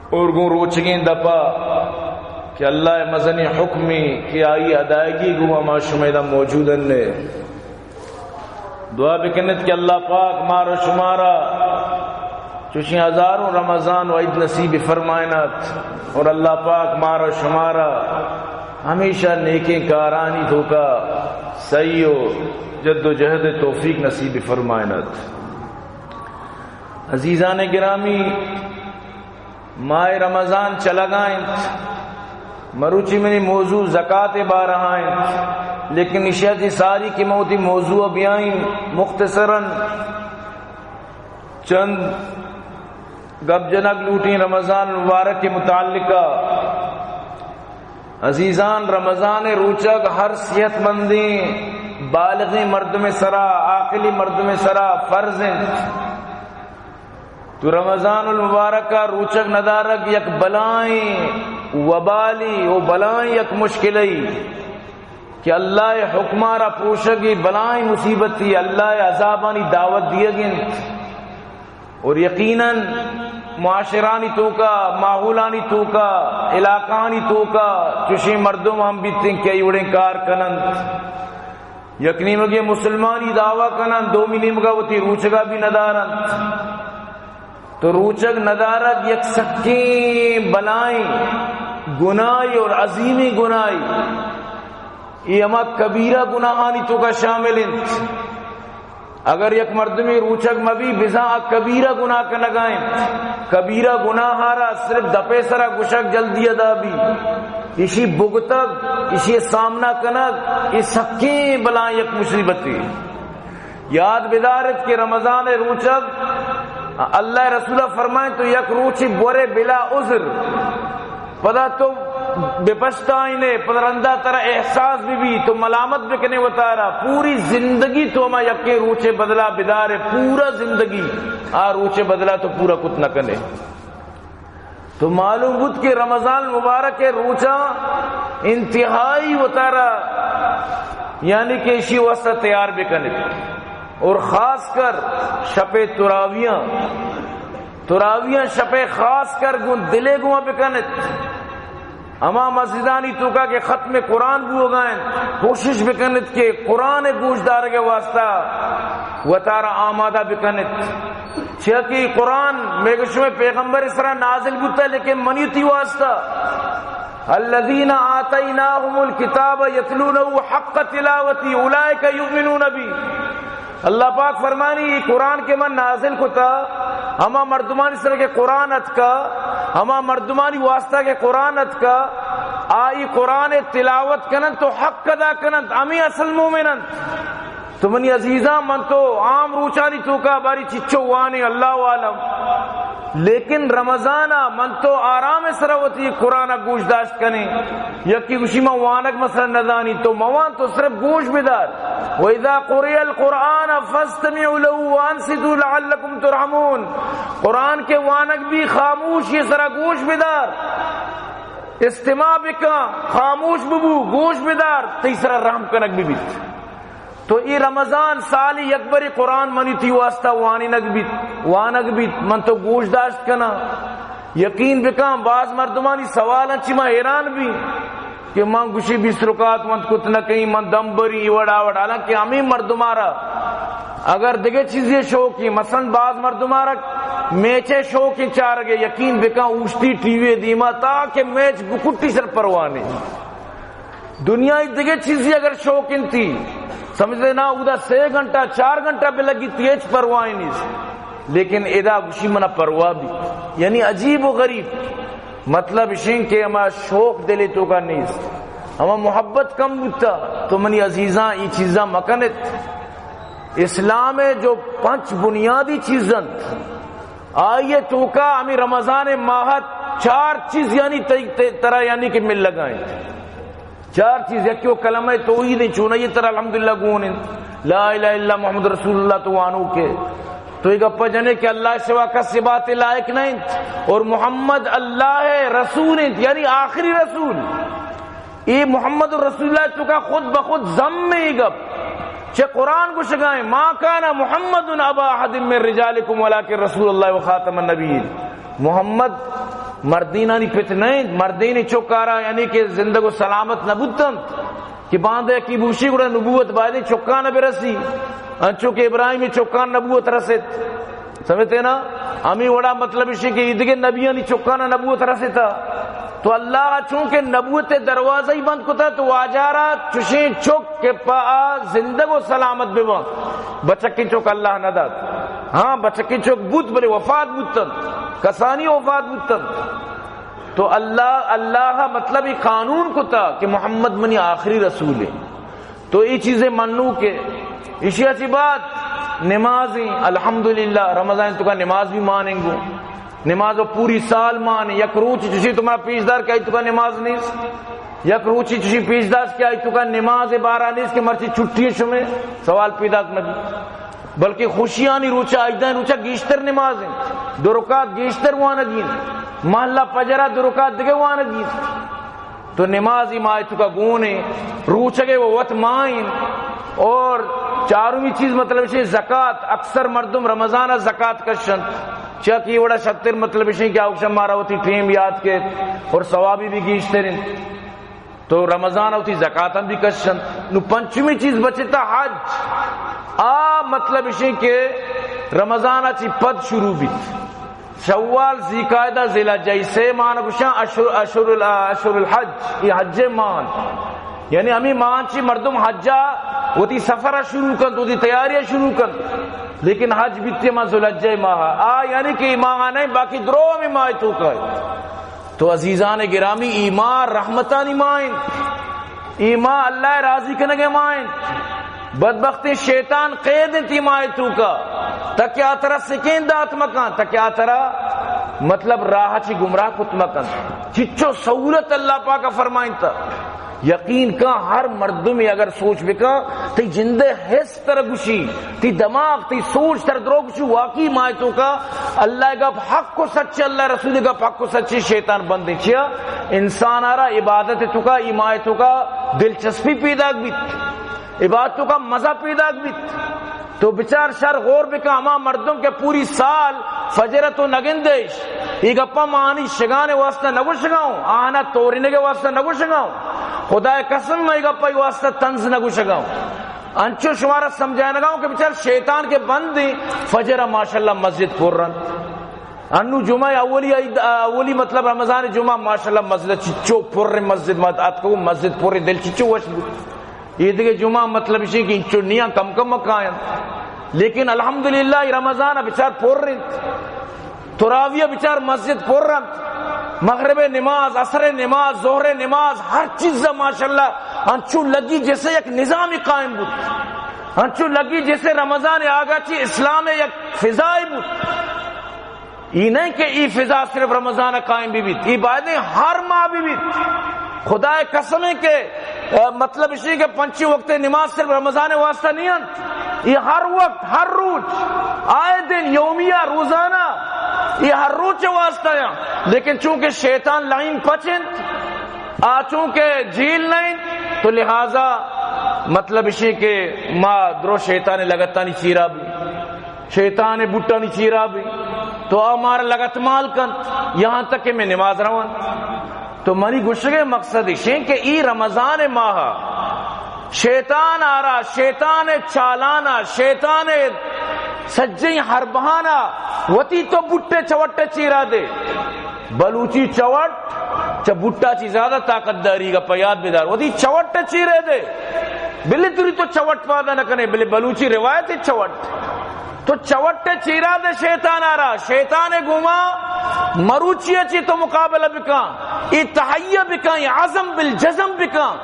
اور گوں روچگیں دپا کہ اللہ ءِ مزنیں حکمے کہ آئی ادائیگی گوں ما شمئے دا موجود انت۔ دعا بکنت کہ اللہ پاک مارا شمارا چوشیں ہزاروں رمضان و عید نصیب فرمائنت، اور اللہ پاک مارا شمارا ہمیشہ نیکیں کارانی توکا سعی و جد و جہد توفیق نصیب فرمائنت۔ عزیزان گرامی، ماہ رمضان چلگا انت، مروچی منی موضوع زکات بارہا انت، لیکن اشیا چہ ساری کہ من وتی موضوع بیائیں مختصراً چند گپ جنگ لوٹیں رمضان المبارک کے متعلقہ۔ عزیزان، رمضان روچگ ہر صحت مندیں بالغیں مردم سرا، عاقلی مردم سرا فرض انت۔ تو رمضان المبارک ءَ روچگ ندارگ یک بلائیں وبالی و بلائیں یک مشکلے کہ اللہ ءِ حکمارا پروشگی بلائیں مصیبتی، اللہ ءِ عذابانی دعوت دیگ انت۔ اور یقیناً معاشرانی توکا، ماحولانی توکا، علاقہانی توکا چوشیں مردم ہم بیتیں کہ ای وڑیں کار کننت۔ یک نیمگے مسلمانی دعویٰ کننت، دومی نیمگا وتی روچگا بھی ندارنت۔ تو روچگ ندارگ یک سکیں بلائیں گناہے اور عظیمیں گناہے۔ اے ہما کبیرہ گناہانی توکا شامل انت۔ اگر یک مردمے روچگ مبی، بزاں آ کبیرہ گناہ کنگا انت۔ کبیرہ گناہارا صرف دپے سرا گشگ جلدی ادا بی۔ اشی بگتگ، اشی سامنا کنگ، اے سکیں بلائیں یک مصیبتے۔ یاد بدارت کہ رمضان روچگ اللہ رسول فرمائیں تو یک روچی بورے بلا عذر، پدا تو بپشتائینے، پدا رندا ترا احساس بی بی، تو ملامت بکنے وتارا، پوری زندگی تو ہما یکیں روچے بدلا بدارے، پورا زندگی آ روچے بدلا تو پورا کت نہ کنے۔ تو معلوم بوت کہ رمضان مبارک روچا انتہائی وتارا یعنی کہ اشی واسطہ تیار بکنت، اور خاص کر شپ تراویاں، تراویاں شپ خاص کر گوں دلے گوں بکنت۔ ہما مسجدانی توکا کہ ختم قرآن بوگا انت، کوشش بکنت کہ قرآن گوش دارگ واسطہ وتارا آمادہ بکنت۔ چیا کہ قرآن مئے گشمے پیغمبر سرا نازل بوتا، لیکن منی تی واسطہ، الذین آتیناہم الکتاب یتلونہ حق تلاوتی اولئک یؤمنون بہ۔ اللہ پاک فرمانی، اے قرآن کہ من نازل کتا، ہما مردمانی سرا کہ قرآن اتکا، ہما مردمانی واسطہ کہ قرآن اتکا، آ اے قرآن تلاوت کننت تو حق ادا کننت، ہمے اصل مومن انت۔ تو منی عزیزاں، من تو عام روچانی توکا باری چچو وانیں، اللہ عالم، لیکن رمضانا من تو آرام سرا وتی قرآن گوش داشت کنیں۔ یکی گوشی من وانگ مثلاً نزانی، تو موان، تو صرف گوش بدار۔ وَإِذَا قُرِئَ الْقُرْآنُ فَاسْتَمِعُوا لَهُ وَأَنصِتُوا لَعَلَّكُمْ تُرْحَمُونَ۔ قرآن کہ وانگ بی، خاموشی سرا گوش بدار، استماع بکن، خاموش ببو، گوش بدار، تئی سرا رحم کنگ ببیت۔ تو اے رمضان سالی یک بری قرآن منی تی واسطہ وانینگ بیت، وانگ بیت، من تو گوش داشت کناں۔ یقین بکن، باز مردمانی سوال انت، چی من حیران بی کہ من گوشی بیست رکعت من کت نہ کئیں، من دم بری، اے وڑ آ وڑ۔ حالانکہ ہمیں مردمارا اگر دگہ چیزے شوقی، مثلاً باز مردمارا میچے شوقی چارگے، یقین بکن اوشتی ٹی وی دیما تا کہ میچ بکٹی سر پرواہ نہیں۔ دنیا ءِ دگہ چیزے اگر شوق انتی، سمجھتے نا، اودا سے گھنٹہ، چار گھنٹہ بہ لگیتی، ہچ پرواہ نیست۔ لیکن ادا گوشی منا پرواہ بی۔ یعنی عجیب و غریب۔ مطلب اشیں کہ ہما شوق دلے توکا نیست۔ ہما محبت کم بوتا۔ تو منی عزیزاں، اے چیزاں مکنت۔ اسلام ءِ جو پنچ بنیادی چیز انت، آئی توکا ہمیں رمضان ماہ چار چیز یعنی تی-، تی-، ترا یعنی کہ مل لگائیں۔ چار چیز، یکی وہ کلمہ توحید ہیں، چونہ یہ ترا الحمدللہ گون ہیں، لا الہ الا محمد رسول اللہ تو وانو کے۔ تو یہ گپا جنے کہ اللہ سوا کس عبادت لائق نہیں اور محمد اللہ ءِ رسول ہیں، یعنی آخری رسول۔ اے محمد رسول اللہ توکا خود بخود ضم اے گپ۔ چہ قرآن گوشگائیں، ما کان محمد ابا احد من رجالکم ولکن رسول اللہ و خاتم النبیین۔ محمد مردینانی پت نہ انت، مردین چک آرا یعنی کہ زندگ و سلامت نہ بوتنت کہ باندا یکی بوشی گڑا نبوت بایدیں چکان برسی، انچو کہ ابراہیم چکان نبوت رست۔ سمجھتے نا؟ ہمیں وڑا مطلب اشی کہ ایدگہ نبیانی چکان نبوت رستا۔ تو اللہ چونکہ نبوت دروازہ ہی بند کتا تو واجارا چشیں چک کہ پا زندگ و سلامت بباں۔ بچکیں چک اللہ نہ دات۔ ہاں، بچکیں چک بوت، بلے وفات بوتنت، کسانی وفات بوتنت۔ تو اللہ، اللہ مطلب یہ قانون کتا کہ محمد منی آخری رسول ہے۔ تو یہ چیزیں منو کہ اشیا چی بات نمازیں، الحمدللہ، رمضان تو کا نماز بھی مانیں گو۔ نماز و پوری سال مان، یک روچ چشی تمہارا پیش دار کہ آئی تو کا نماز نیست، یک روچی چشی پیش دار کہ آئی تو کا نماز بارا نیست کہ مرچی چھٹی شمے، سوال پیدا نبی۔ بلکہ خوشیانی روچا، عیدانی روچا گیشتر نماز ہیں، دو رکعت گیشتر وانگی ہیں، محلہ پجرا دو رکعت دگہ وانگی ہیں۔ تو نمازی ماہ تو کا گونے، روچگے و وت ماہ ہیں۔ اور چارمی چیز مطلب ہے زکات، اکثر مردم رمضان زکات کشن، چیا کہ وڑا شتر مطلب ہے کہ آوکشن مارا وتی ٹیم یاد کے اور ثوابی بھی گیشتر ہیں۔ تو رمضان وتی زکات ہم بھی کشن۔ نو پنچمی چیز بچتا حج۔ آ مطلب اشی کہ رمضان چی پد شروع بیت۔ شوال، ذی قعدہ، ذی الحجہ، ای سے ماہ گوشاں اشہر، اشہر ال-، اشہر الحج، ای حج مان۔ یعنی ہمیں مان چی مردم حجا وتی سفر شروع کن، وتی تیاری شروع کن۔ لیکن حج بیتی ما ذی الحجہ ماہ۔ آ یعنی کہ ای ماہ نہیں، باقی درو ہمیں ماہ تو کا۔ تو عزیزان گرامی، ای ماہ رحمتانی ماہ انت، ای ماہ اللہ راضی کنگے ماہ انت۔ بدبختی شیطان قید انت ای ماہ تو کا، تاکہ آ ترا سکین دات مکان، تاکہ آ ترا مطلب راہ چی گمراہ کت مکن۔ چچو سہولت اللہ پاک فرمائنتا۔ یقین کن ہر مردم اگر سوچ بکن، تی جندے حس تر گوشی، تی دماغ، تی سوچ تر درو گوشی، واقعی ماہ تو کا اللہ گپ حق و سچ، اللہ رسول گپ حق و سچ، شیطان بندیں۔ چیا؟ انسان آرا عبادت تو کا، ای ماہ تو کا دلچسپی پیدا بیت، عبادت تو کا مزہ پیدا بیت۔ تو بچار شر غور بکن، ہما مردم کہ پوری سال فجر تو نگندش، ای گپا مانی شگان واسطہ نگوشگاؤں، آنا تورینگ واسطہ نگوشگاؤں۔ خدائے قسم، میں گپا واسطہ طنز نگوشگاؤں۔ انچو شمارا سمجھائینگا ہوں کہ بچار شیطان کے بند ہیں، فجر ماشاءاللہ مسجد پر رن۔ انو جمعہ اولی عید، اولی مطلب رمضان جمعہ ماشاءاللہ مسجد چچو پر، مسجد مت آتکو مسجد پر، دل چچو وش بود۔ یہ دیگه جمعہ مطلب اسی کہ انچو نیاں، کم کم کائیں۔ لیکن الحمدللہ رمضان بچار پر انت۔ تراویح بچار مسجد پر انت، مغرب نماز، عصر نماز، ظہر نماز، ہر چیز ماشاءاللہ انچو لگی جیسے یک نظامی قائم بود، انچو لگی جیسے رمضان آگا چی اسلام یک فضائی بود۔ ای نہیں کہ ای فضا صرف رمضان قائم بھی بیت، ای باید ہر ماہ بھی بیت۔ خدائے قسم ہے کہ، آ، مطلب اسی کہ پنچی وقت نماز صرف رمضان واسطہ نہیں انت، یہ ہر وقت، ہر روز، آئے دن، یومیہ، روزانہ، یہ ہر روز واسطہ ہیں۔ لیکن چونکہ شیطان لائن پچ انت، آ چونکہ جیل نہیں، تو لہذا مطلب اسی کہ ما درو شیطان لگتانی چیرا بھی، شیطان بوٹانی چیرا بھی، تو آ مار لگت مال کنت، یہاں تک کہ میں نماز روان۔ تو منی گوشگے مقصد اشیں کہ ای رمضان ماہ شیطان آرا، شیطان چالانا، شیطان سجیں حربہانا وتی تو بوٹے چوٹے چیرا دے۔ بلوچی چوٹ چہ بوٹا چی زیادہ طاقت داری، گپا یاد بدار، وتی چوٹے چیرے دے۔ بلے تری تو چوٹ پادا نہ کنے، بلے بلوچی روایت چوٹ۔ تو چوٹ چیرا دے شیطان آرا، شیطان گوما مروچی چی تو مقابلہ بکن، ای تہیہ بکن، ای عزم بالجزم بکن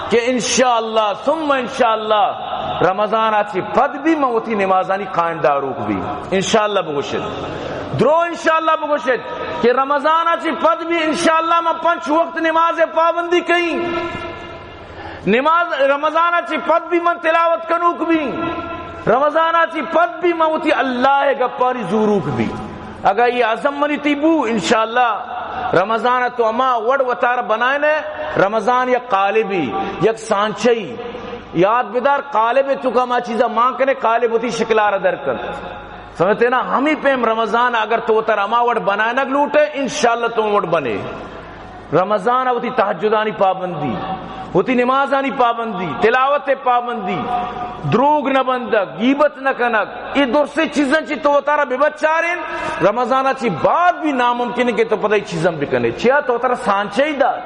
کہ انشاءاللہ ثم انشاءاللہ رمضان چی پد بھی من وتی نمازانی قائم داروک بھی۔ انشاءاللہ بگوشت، درو انشاءاللہ بگوشت کہ رمضان چی پد بھی انشاءاللہ من پنچ وقت نماز پابندی کئیں۔ نماز رمضان چی پد بھی من تلاوت کنوک بھی، رمضان چی پد بھی من وتی اللہ گپانی زوروک بھی۔ اگا یہ عزم منی تی بو، انشاءاللہ رمضان تو اما وڑ وتار بنائنے، رمضان یک قالبی، یک سانچئی۔ یاد بدار، قالب تو کا ما چیزا مان کنے، قالب وتی شکلار در کن۔ سمجھتے نا؟ ہمیں پیم رمضان اگر تو وتر ہما وڑ بنائنگ لوٹے، انشاءاللہ تو وڑ بنے۔ رمضان وتی تہجدانی پابندی، وتی نمازانی پابندی، تلاوت پابندی، دروگ نہ بندگ، غیبت نہ کنگ، یہ درسیں چیزاں چی تو وتارا ببچارین، رمضان چی بعد بھی ناممکن ہے کہ تو پتہ یہ چیزاں بکنے۔ چیا؟ تو وتارا سانچے ہی دات۔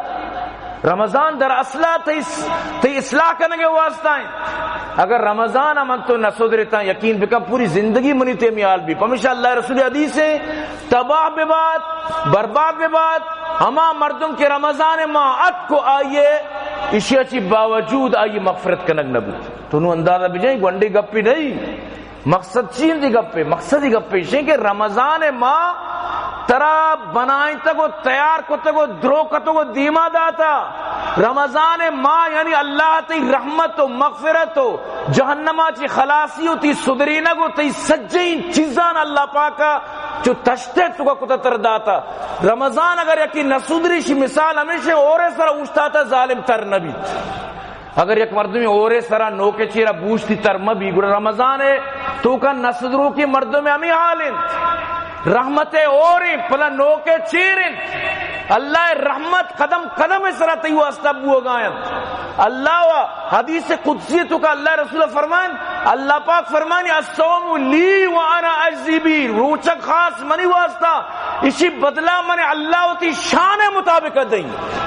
رمضان در اصلا تئی، تئی اصلاح کنگے واسطہ ہیں۔ اگر رمضان من تو نہ سدرتاں، یقین بکن پوری زندگی منی تیمی حال بھی۔ پمیشا اللہ رسول حدیث ہے، تباہ ببات، برباد ببات ہما مردم کہ رمضان ماہ اتک و آئیے، اشیا چی باوجود آئیے مغفرت کنگ نہ بوت۔ تو نو اندازہ بجائیں، گونڈی گپی نہیں۔ مقصد چی انت گپے؟ مقصد گپے شیں کہ رمضان ماہ ترا بنائینتگ و تیار کتگ و درو کتگ و دیما داتا۔ رمضان ماہ یعنی اللہ تئی رحمت و مغفرت و جہنما چی خلاصی و تئی سدرینگ و تئی سجیں چیزان اللہ پاکا چو تشتے توکا کتا تر داتا۔ رمضان اگر یکی نسدری، شی مثال ہمیشہ اورے سر اوشتاتا ظالم تر نبیت۔ اگر یک مردمی اورے سرا نوکے چیرا بوشتی تر مبی، گڑا رمضان توکا نسدروکی مردم ہمیں حال انت۔ رحمت اور انت، پدا نوکے چیر انت۔ اللہ رحمت قدم قدم سرا تئی واسطہ بوگا انت۔ اللہ و حدیث قدسی توکا اللہ رسول فرمان، اللہ پاک فرمانی، الصوم لی وانا اجزی بی، روچگ خاص منی واسطہ، اشی بدلہ من اللہ وتی شان مطابق دیں۔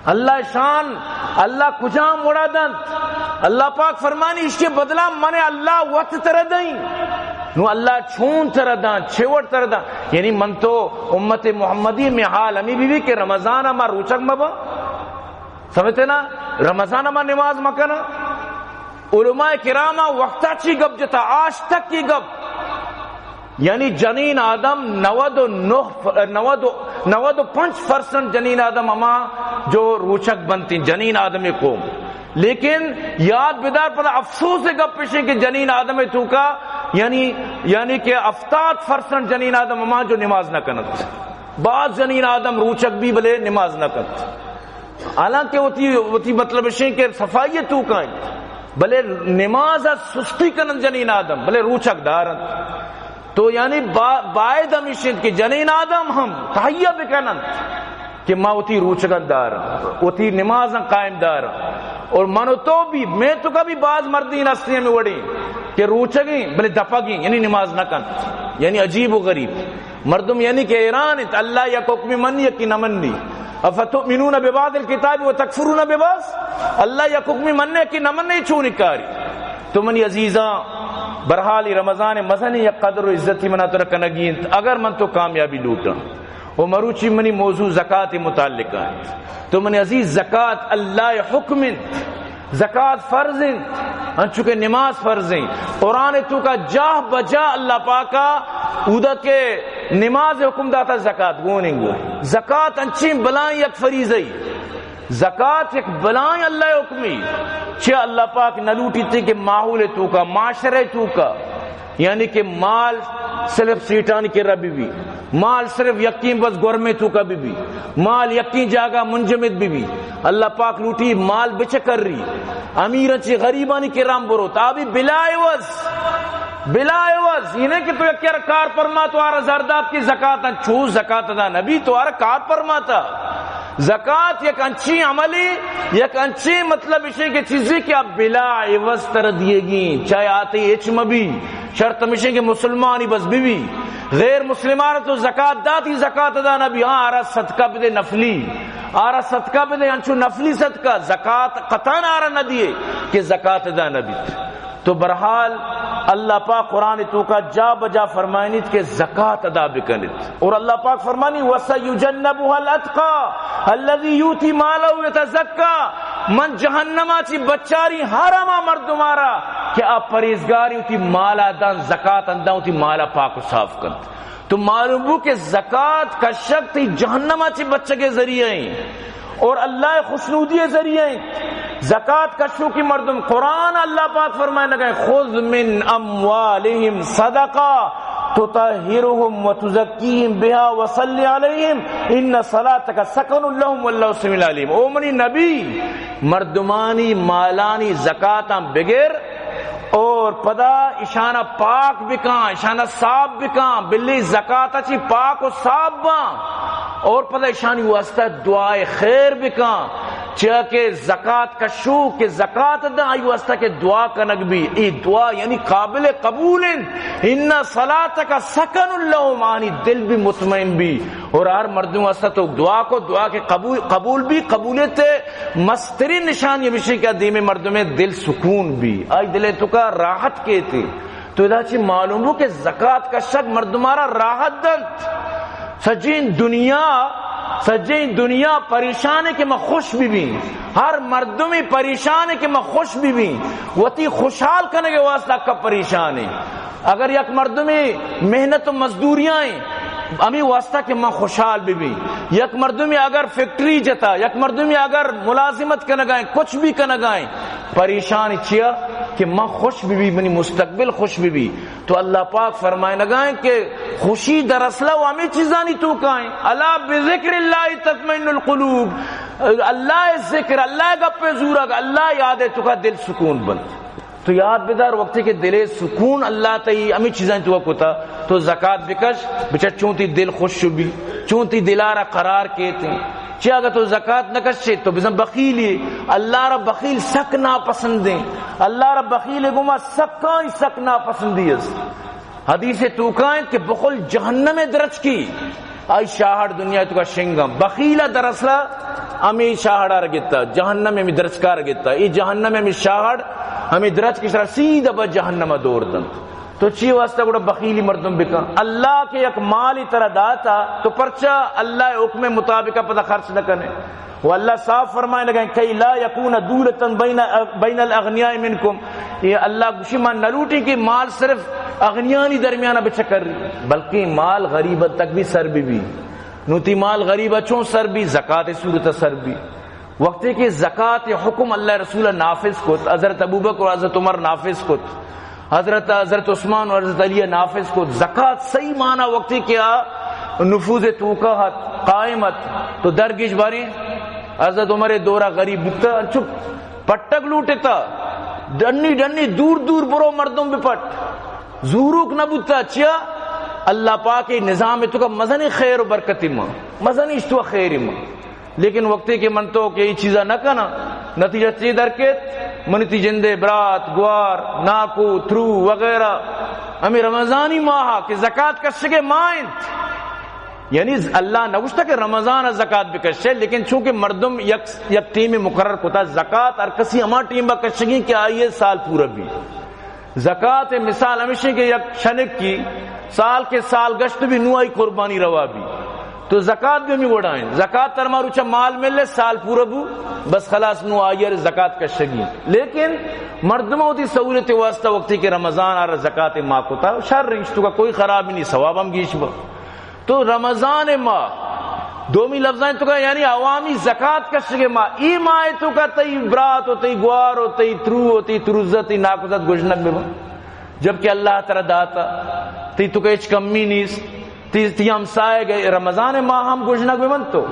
اللہ شان، اللہ کجام وڑا دنت؟ اللہ پاک فرمانی، اشی بدلہ من اللہ وت تر دیں۔ نو اللہ چون تر داں، چے وڑ تر داں؟ یعنی من تو امت محمدی میں حال ہمیں بھی، بھی کہ رمضان ما روچگ مبا۔ سمجھتے نا؟ رمضان ما نماز مکنا۔ علماء کرام وقتا چی گپ جتا، آج تک کی گپ۔ یعنی جنین آدم نود و نہ ف-، نود و، نود و پنچ پرسنٹ جنین آدم ہما جو روچگ بنتی جنین آدم قوم۔ لیکن یاد بدار، پدا افسوس گپ پیشیں کہ جنین آدم توکا یعنی، یعنی کہ ہفتاد پرسنٹ جنین آدم ہما جو نماز نہ کنت۔ بعض جنین آدم روچگ بھی بلے نماز نہ کنت۔ حالانکہ وتی، وتی مطلب شیں کہ صفائی توکا انت، بلے نماز سستی کنن جنین آدم، بلے روچگ دارن۔ تو یعنی با-، باید ہمیش انت کہ جنین آدم ہم تہیہ بکنن کہ ما وتی روچگ دارن، وتی نماز قائم دارن۔ اور من و تو بھی، میں تو کا بھی بعض مردین ہستی ہمیں وڑیں کہ روچگیں، بلے دپگیں، یعنی نماز نہ کن، یعنی عجیب و غریب۔ مردم یعنی کہ حیران انت، اللہ یک حکم منی یکی نہ منی۔ افتؤمنون ببعض الکتاب وتکفرون ببعض؟ اللہ یک حکم منی یکی نہ منی، چونی کاری؟ تو منی عزیزاں، برحال رمضان مزنی یک قدر و عزتی منا تو کنگی انت، اگر من تو کامیابی لوٹاں۔ و مروچی منی موضوع زکات متعلق انت۔ تو منی عزیز، زکات اللہ حکم انت۔ زکات فرض انت، انچو کہ نماز فرض انت۔ قرآن توکا جاہ بجا اللہ پاکا اودا کہ نماز حکم داتا زکات گون انگو۔ زکات انچیں بلائیں یک فریضہ ای۔ زکات یک بلائیں اللہ حکمی۔ چہ اللہ پاک نہ لوٹیتے کہ ماحول توکا، معاشرہ توکا، یعنی کہ مال صرف سیٹانی کرا بی بی، مال صرف یکیں بس گورمے توکا بی بی، مال یکیں جاگہ منجمد بی بی۔ اللہ پاک لوٹی مال بچکری، امیران چی غریبانی کرام برو، تا بھی بلا عوض، بلا عوض۔ یہ نہیں کہ تو یک کار پرما تو آرا زردات کی زکات، چو زکات ادا نبی تو آرا کار پرماتا۔ زکات یک انچیں عملی، یک انچیں مطلب اشیں کہ چیزی کہ آپ بلا عوض تر دیے گی، چاہے آتے ہچ مبی۔ شرط ہمیشیں کہ مسلمانی بس بی بی۔ غیر مسلمان تو زکات داتی، زکات ادا نہ بی۔ ہاں، آرا صدقہ بدے نفلی، آرا صدقہ بدے انچو نفلی صدقہ، زکات قطعاً آرا نہ دیے کہ زکات ادا نہ بیت۔ تو برحال اللہ پاک قرآن توکا جا بجا فرمائنیت کہ زکات ادا بکنیت۔ اور اللہ پاک فرمانی، وَسَيُجَنَّبُهَا الْأَتْقَى الَّذِي يُؤْتِي مَالَهُ يَتَزَكَّى۔ من جہنما چی بچاری ہر ہما مردمارا کہ آ پرہیزگاری وتی مالا دان، زکات اندان، وتی مالا پاک و صاف کنت۔ تو معلوم بو کہ زکات کشگ تئی جہنما چی بچگے ذریعہ ہیں۔ اور اللہ خوشنودی ذریعہ ہیں۔ زکات کشو کی مردم، قرآن اللہ پاک فرمائے لگا، خذ من اموالهم صدقہ تطهرهم وتزكيهم بها وصل عليهم ان صلاتك سكن لهم والله سميع عليم۔ او منی نبی، مردمانی مالانی زکاتاں بگر، اور پدا اشانا پاک بکاں، اشانا صاف بکاں، بلے زکات چی پاک و صاف باں۔ اور پدا اشانی واسطہ دعائے خیر بکاں، چیا کہ زکات کشو کہ زکات داں، آئی واسطہ کہ دعا کنگ بی، ای دعا یعنی قابل قبول انت۔ ان صلاتک سکن لهم، آنی دل بھی مطمئن بی۔ اور ہر مردم واسطہ تو دعا کو، دعا کے قبول، قبول بی، قبولیت مسترین نشان یہ بشی کہ دیم مردم دل سکون بی، آئی دل تو کا راحت کیتی۔ تو ادا چی معلوم ہو کہ زکات کشگ مردمارا راحت دنت۔ سجین دنیا، سجین دنیا پریشان ہے کہ میں خوش بھی بھی۔ ہر مردمی پریشان ہے کہ میں خوش بھی بھی۔ وتی خوشحال کرنے کے واسطہ کا پریشان ہے۔ اگر یک مردمی محنت و مزدوریاں ہیں، ہمیں واسطہ کہ من خوشحال بھی بھی۔ یک مردمی اگر فیکٹری جتا، یک مردمی اگر ملازمت کنگائیں، کچھ بھی کنگائیں، پریشان چیا کہ من خوش بھی بھی، منی مستقبل خوش بھی بھی۔ تو اللہ پاک فرمائنگائیں کہ خوشی دراصل و ہمیں چیزانی تو کائیں۔ الا بذکر اللہ تطمئن القلوب۔ اللہ ذکر، اللہ گپے زورگ، اللہ یاد ہے تو کا دل سکون بنت۔ تو یاد بدار، وقتی کہ دلے سکون اللہ تئی ہمیں چیزاں تو کتا، تو زکات بکش، بچا چون تی دل خوش بی، چون تی دلارا قرار کیتے۔ چی اگر تو زکات نہ کشے تو بزن بخیلی، اللہ را بخیل سک ناپسندیں، اللہ را بخیل گما سکائی سک ناپسندی است۔ حدیث توکا انت کہ بخل جہنم درچکی، آئی شاہڑ دنیا توکا شنگم۔ بخیل دراصل ہمیں شاہڑا رگتا، جہنم ہمیں درچکا رگتا۔ ای جہنم ہمیں شاہڑ، ہمیں درچک شرا سیدھا با جہنم دور دنت۔ تو چی واسطہ گڑا بخیلی مردم بکن؟ اللہ کے یک مالی طرح داتا، تو پرچا اللہ حکم مطابق پتہ خرچ نہ کنے؟ و اللہ صاف فرمائے لگائیں، کئی لا یکون دولتن بین، بین الاغنیاء منکم۔ یہ اللہ گوشی، من نلوٹی کہ مال صرف اغنیانی درمیان بچکر، بلکہ مال غریب تک بھی سر بھی بھی۔ نو تی مال غریب چون سر بھی؟ زکات صورت سر بھی۔ وقتی کہ زکات حکم اللہ رسول نافذ کت، حضرت ابوبکر و حضرت عمر نافذ کت، حضرت، حضرت عثمان و حضرت علی نافذ کت۔ زکات صحیح معنی وقتی کہ آ نفوذ توکا ہت، قائم ہت، تو درگیش باریں حضرت عمر دورا غریب بوتا، انچو پٹک لوٹتا، ڈنی ڈنی دور دور برو مردم بپٹ، زوروک نہ بوتا۔ چیا؟ اللہ پاک نظام توکا مزنی خیر و برکتی ما، مزنی اشتو خیر ما۔ لیکن وقتی کہ من تو کہ یہ چیزا نہ کنا، نتیجہ چی در کیت؟ منی تی جندے برات، گوار، ناکو، ترو وغیرہ ہمیں رمضانی ماہ کہ زکات کشگے ماہ انت۔ یعنی اللہ نہ گوشتا کہ رمضان زکات بکشے، لیکن چونکہ مردم یک، یک ٹیم مقرر کتا، زکات ہر کسی ہما ٹیم با کشگی کہ آئیے سال پورا بھی۔ زکات مثال ہمیشہ کہ یک شنک کی سال کے سال گشت بھی نو آئی قربانی روا بھی۔ تو زکات بھی ہمیں وڑائیں۔ زکات تر ماروچا مال ملے، سال پورا بو، بس خلاص نو آئی زکات کشگی۔ لیکن مردم ہوتی سہولت واسطہ وقتی کہ رمضان آ زکات ما کتا، شر انچ تو کا کوئی خراب نہیں، ثواب ہم گیش با۔ تو رمضان ماہ، دومی لفظاں تو کا یعنی عوامی زکات کشگ ماہ، ای ماہ تو کا تئی برات و تئی گوار و تئی ترو و تئی تروزت، تئی ناکوزت گژنگ ببن، جبکہ اللہ ترا داتا، تئی تو کا ہچ کمی نیست، تئی، تئی ہمسائے گئے رمضان ماہ ہم گژنگ ببن تو،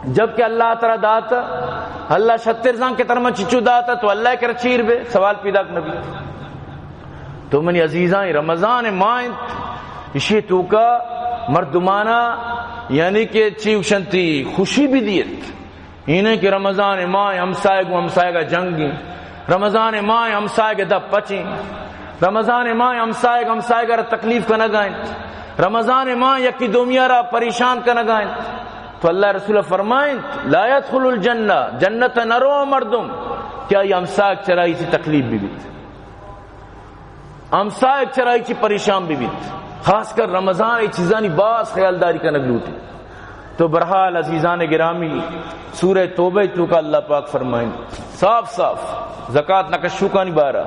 جبکہ اللہ ترا داتا، اللہ شتر زان کہ ترا من چچو داتا، تو اللہ کر چیر بے، سوال پیدا نبی۔ تو منی عزیزاں، رمضان ماہ انت، اشی توکا مردمانا یعنی کہ چی گوشنتی خوشی بھی دیت۔ اینہ کہ رمضان ماہ ہمسائے گو ہمسائے گا جنگی، رمضان ماہ ہمسائے گا دپ پچیں، رمضان ماہ ہمسائے گا ہمسائے گا را تکلیف کنگا انت، رمضان ماہ یکی دومیا را پریشان کنگا انت۔ تو اللہ رسول فرمائنت، لا يدخل الجنہ، جنت نرو مردم کہ آئی ہمسائے چرائی سی تکلیف بھی بیت۔ ہمسائگ چرائی چی پریشان بہ بیت، خاص کر رمضان ء چیزانی باز خیالداری کنگ لوٹی۔ تو بہرحال عزیزان گرامی، سورہ توبہ توکا اللہ پاک فرمائیں صاف صاف زکات نہ کشوکانی بارہ،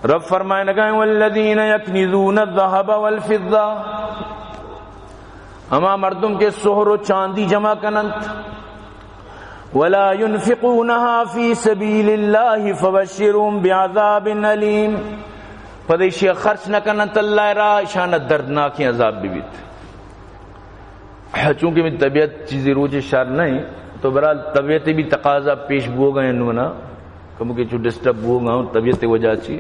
رب فرمائنگائیں، والذین یکنزون الذهب والفضة، ہما مردم کہ سہر و چاندی جمع کننت، ولا ينفقونها في سبيل الله فبشرهم بعذاب أليم۔ پد ایشی خرچ نہ کننت اللہ راہ، اشان دردناکیں عذاب بہ بیت۔ چونکہ من طبیعت چیزی روچے شر نہیں، تو برحال طبیعت بھی تقاضا پیش بوگا انت نونا۔ کمکے چو ڈسٹرب بوگا ہوں طبیعت وجہ چی۔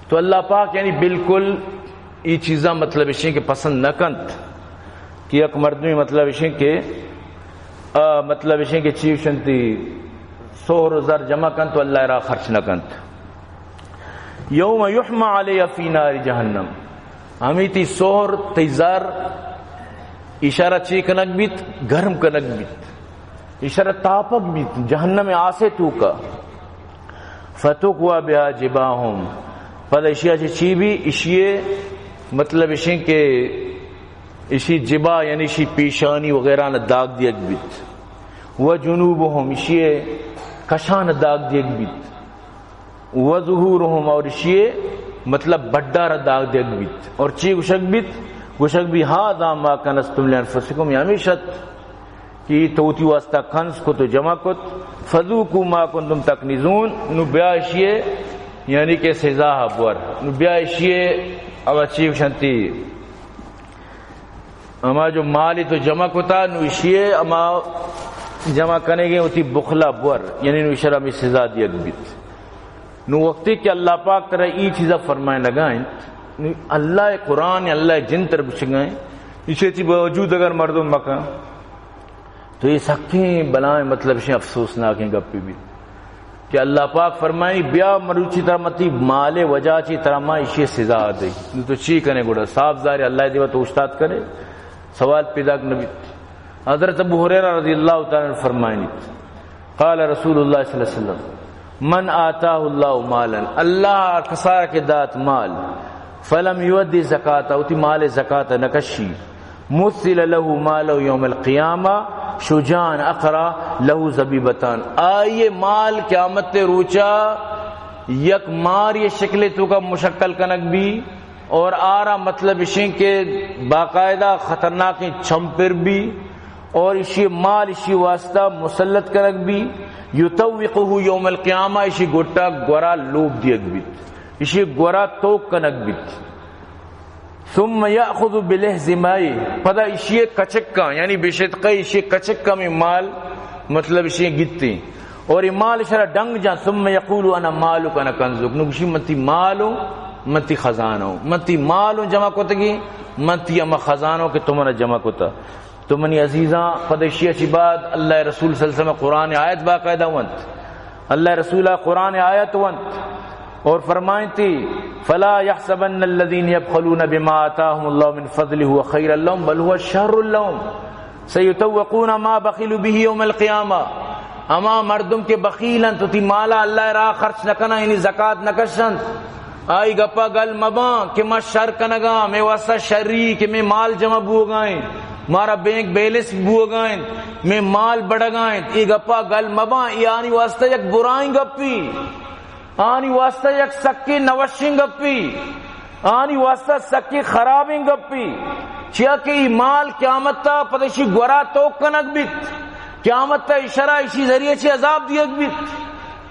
تو اللہ پاک یعنی بالکل ای چیزاں مطلب اشیں کہ پسند نہ کنت کہ یک مردمی مطلب اشیں کہ، آ، مطلب اشیں کہ چی اشنتی سہر و زر جمع کنت تو اللہ را خرچ نہ کنت۔ یوم یحمى علیہ فی نار جہنم، ہمیں تی سہر تی زر اشارہ چی کنگ بیت؟ گرم کنگ بیت، اشارہ تاپگ بیت جہنم آسے توکا۔ فتکوی بها جباههم، پدا اشیا چی چی بی؟ اشیے مطلب اشیں کہ اشی جبا یعنی اشی پیشانی وغیرہ نہ داغ دیگ بیت۔ و جنوبهم، اشیے کشان داغ دیگ بیت۔ و ظهورهم، اور اشیے مطلب بڈا را داغ دیگ بیت۔ اور چی گوشگ بیت؟ گوشگ بی هذا ما کنزتم لانفسکم، یا ہمیشت کہ تو وتی واسطہ کنز کت و جمع کت، فذوقوا ما کنتم تکنزون، نو بیا اشیے یعنی کہ سزا بور، نو بیا اشیے اب چی گوشنتی، اما جو مال تو جمع کتا، نو اشیے اما جمع کنگے وتی بخلا بور، یعنی نو اشرا ہمیں سزا دیگ بیت۔ نو وقتی کہ اللہ پاک ترا ای چیزا فرمائے لگائیں، نو اللہ قرآن، اللہ جن تر گوشگائیں، اسے چی باوجود اگر مردم مکن، تو یہ سکیں بلائیں مطلب شیں افسوسناکیں گپی بیت کہ اللہ پاک فرمائیں، بیا مروچی ترا متی مال وجہ چی ترا ما اشی سزا دے۔ نو تو چی کنے گڑا؟ صاف ظاہر اللہ دیوا تو استاد کنے، سوال پیدا نہ بیت۔ حضرت ابو ہریرہ رضی اللہ تعالی عنہ فرمائنیت، قال رسول اللہ صلی اللہ علیہ وسلم، من آتاه الله مالا، اللہ کسارا کہ دات مال، فلم يؤد زکاته، وتی مال زکات نکشی، مثل له ماله يوم القيامة شجاعا أقرع له زبيبتان، آئی مال قیامت روچا یک ماری شکل توکا مشکل کنگ بی، اور آرا مطلب اشیں کہ باقاعدہ خطرناکیں چمپر بی، اور اشی مال اشی واسطہ مسلط کنگ بی، یطوقه یوم القیامہ، اشی گٹا گورا لوب دیگ بیت، اشی گورا توک کنگ بیت۔ ثم یأخذ بلحظمائه، پدا اشی کچکاں، یعنی بشدقہ اشی کچکاں میں مال مطلب اشی گتی، اور یہ مال اشرا ڈنگ جان، ثم یقول انا مالک انا کنزک، نو گوشی من تی مال ہوں، من تی خزانہ ہوں، من تی مال ہوں جمع کتگی، من تی اما خزانہ ہوں کہ تو منا جمع کتا۔ تو منی عزیزاں، پد اشی چی بعد اللہ رسول صلی اللہ علیہ وسلم قرآن آیت باقاعدہ ونت، اللہ رسول قرآن آیت ونت اور فرمائنتی، فلا يحسبن الذين يبخلون بما آتاهم الله من فضله هو خيرا لهم بل هو شر لهم سيطوقون ما بخلوا به يوم القيامة۔ ہما مردم کہ بخیل انت، وتی مالا اللہ راہ خرچ نہ کناں، یعنی زکات نہ کشنت، آئی گپا گل مباں کہ ما شر کنگاں، میں واسطہ شری کہ میں مال جمع بوگائیں، مارا بینک بیلنس بوگائیں، میں مال بڑگائیں، یہ گپا گل مباں، یہ آنی واسطہ یک برائیں گپی۔ آنی واسطہ یک سکیں نوشیں گپی، آنی واسطہ سکیں خرابیں گپی، چیا کہ ای مال قیامت تا پد اشی گورا توک کنگ بیت، قیامت تا اشرا اشی ذریعے چی عذاب دیگ بیت۔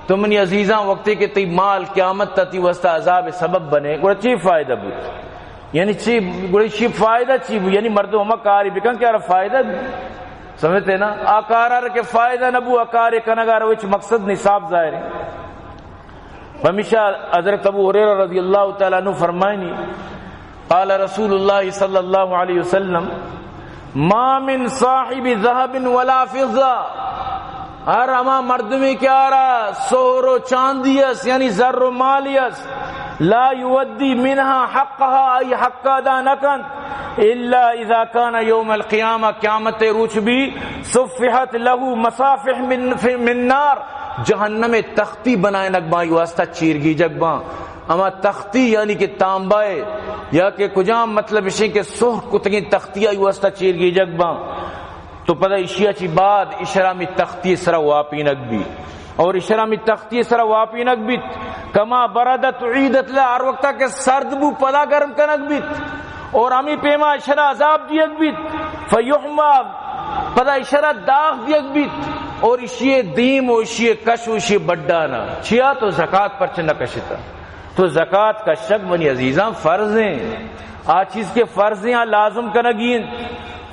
تو منی عزیزاں، وقتی کہ تی مال قیامت تا تی واسطہ عذاب سبب بنے، گڑا چی فائدہ بوت؟ یعنی چی، گڑا چی فائدہ چی بو؟ یعنی مردم ہما کاری بکن کہ آرا فائدہ بی۔ سمجھتے نا؟ آ کارا کہ فائدہ نہ بو، آ کارے کنگا رو ہچ مقصد نہیں، صاف ظاہر ہے۔ پمیشا حضرت ابو ہریرہ رضی اللہ تعالی عنہ فرمائنی، قال رسول اللہ صلی اللہ علیہ وسلم، ما من صاحب ذهب ولا فضة، ہر ہما مردمی کہ آرا سہر و چاندی است، یعنی زر و مالی است، لا يؤدي منها حقها، آئی حق ادا نکنت، الا اذا كان يوم القيامة، قیامت روچ بی، صفحت له مصافح من، من نار، جہنم تختی بنائنگ باں، آئی واسطہ چیرگیجگ باں۔ اما تختی یعنی کہ تانبہ ء یا کہ کجام مطلب اشیں کہ سرخ کتگیں تختی آئی واسطہ چیرگیجگ باں۔ تو پدا اشیا چی بعد اشرا می تختی سرا واپینگ بی اور اشرا می تختی سرا واپینگ بیت۔ کما بردت اعیدت لها، ہر وقتا کہ سرد بو پدا گرم کنگ بیت اور ہمی پیما اشرا عذاب دیگ بیت۔ فیحمی، پدا اشرا داغ دیگ بیت اور اشی دیم و اشی کش و اشی بڈانا۔ چیا تو زکات پرچہ نہ کشتا؟ تو زکات کشگ منی عزیزاں فرض ہیں۔ آ چیز کہ فرض ہیں، آ لازم کنگی انت۔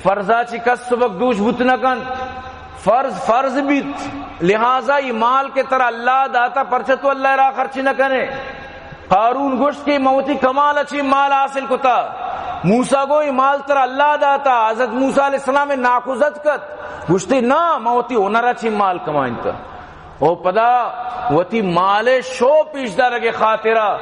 فرضا چی کس سبک دوش بوت نہ کنت۔ فرض، فرض بیت، لہذا اے مال کہ ترا اللہ داتا، پرچہ تو اللہ را خرچ نہ کنے؟ قارون گوشت کہ من وتی کمال چی مال حاصل کتا۔ موسیٰ گو اے مال ترا اللہ داتا، حضرت موسیٰ علیہ السلام ناکوزتک ات۔ گوشتی نا، من وتی ہنر چی مال کمائینتا۔ او پدا وتی مال شو پیش دارگ خاطرا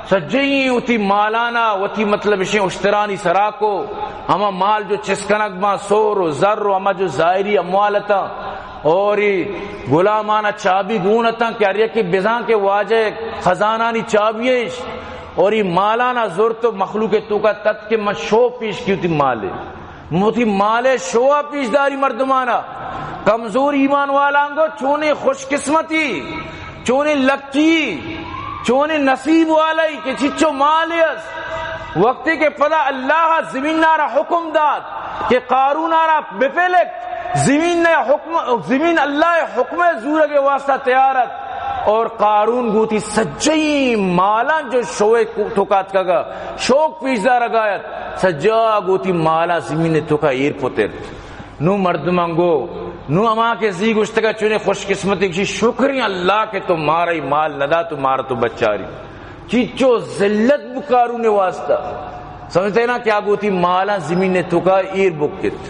سجہیں وتی مالانا، وتی مطلب اشیں اشترانی سرا کو، ہما مال جو چست کنگ باں، سور و زر و ہما جو ظاہری اموال اتاں، اور اے غلامانا چابی گون اتاں کہ ہر یکے بزاں کہ واجہ خزانانی چابی اش، اور اے مالانا زرت و مخلوق توکا تت کہ من شو پیش کی وتی مالے۔ وتی مال شوا پیش داری مردمانا۔ کمزور ایمان والاں گو چونیں خوش قسمتی، چونیں لکی، چونیں نصیب والائی کہ چچو مال است۔ وقتی کہ پدا اللہ زمینارا حکم دات کہ قارونارا بپلک، زمین حکم، زمین اللہ حکم زورگ واسطہ تیار ات، اور قارون گوتی سجئی مالاں جو شوے توکا اتکگا، شوک پیش دارگا ات، سجا گوتی مالاں زمین توکا ایر پترت۔ نو مردماں گو، نو ہما کہ زی گوشتگا چونے خوش قسمتی، گوشی شکریں اللہ کہ تو مارا ای مال ندا، تو مارا تو بچاری۔ چیچو ذلت بو قارون واسطہ۔ سمجھتے نا کیا گوتی مالاں زمین توکا ایر بکت۔